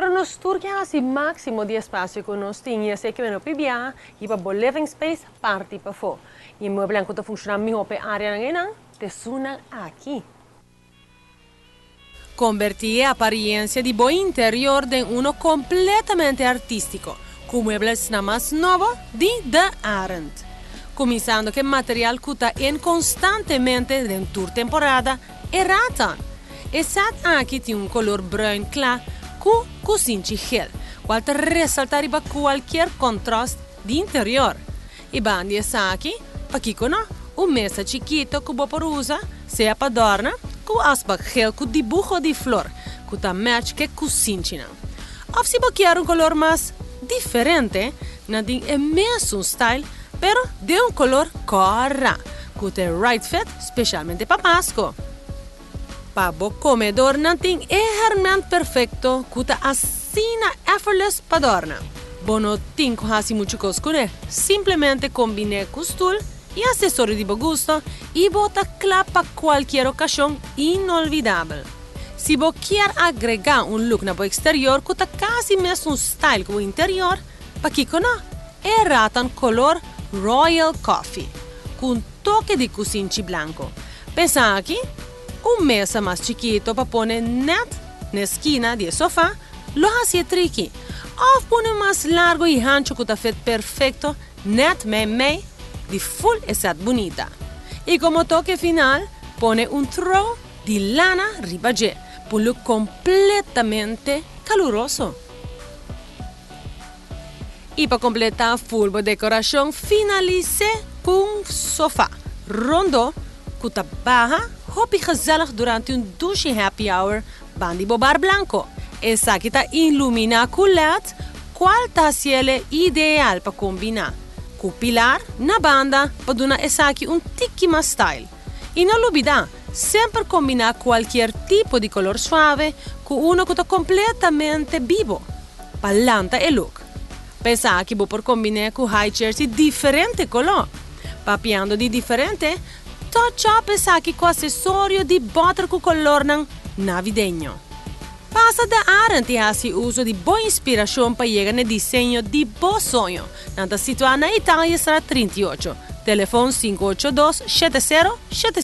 Pero nos tur ke hasi máksimo di espasio ku nos tin i esei ke men hopi biaha hiba bo living space parti pafó. I e mueblenan ku ta funshoná mihó pa e áreanan einan ta esunnan aki. Kombertí e apariensia di bo interior den uno kompletamente artístiko ku mueblesnan mas nobo di De Arend. Kuminsando ku e material ku ta in konstantemente den tur temporada, e ratan. E sat aki tin un kolor bruin kla ku kusinchi gel, kual ta resaltá riba kualkier kontrast di interior. I banda di esaki, pakiko no, un mesa chikito ku bo por usa sea pa dòrna ku asbak gel ku dibuho di flor ku ta match ku e kusinchinan. Òf si bo kier un kolor mas diferente, nan tin e mesun style pero den un kolor kòrá ku ta e right fit spesialmente pa Pasko. Pa bo komedor nan tin e hèrmènt perfekto ku ta asina effortless pa dòrna. Bo no tin ku hasi muchu kos kuné, simplemente kombin'é ku stul i asesorio di bo gusto i bo ta kla pa kualkier okashon inolvidabel. Si bo kier agregá un look na bo eksterior ku ta kasi mesun style ku bo interior, pakiko no? E ratan kolor Royal Coffee ku un toke di kusinchi blanko. Pensa aki, un mesa mas chikito pa pone nèt na e skina di e sofá lo hasi e triki. Òf pone un mas largu i hanchu ku ta fit perfekto nèt meimei di ful e sèt bunita. I komo toke final, pone un throw di lana riba dje pa un look kompletamente kaluroso. I pa kompletá ful bo dekorashon, finalis'é ku un sofá rondó ku ta baha hopi gezellig durante un dushi happy hour ban di bo bar blanko. Esaki ta iluminá ku led, kual ta hasiel e ideal pa kombiná ku pilar na banda pa duna esaki un tiki mas style. I no lubidá, semper kombiná kualkier tipo di kolor suave ku uno ku ta kompletamente bibo. Pa lanta e look. Pa esaki bo por kombiné ku high chairs di diferente koló. Papiando di diferente, touch up esaki ku asesorio di bòter ku kolornan navideño. Pasa De Arend i hasi uso di bo inspirashon pa yega na e diseño di bo soño. Nan ta situá na Italiastraat 38, telefon 582 70 70.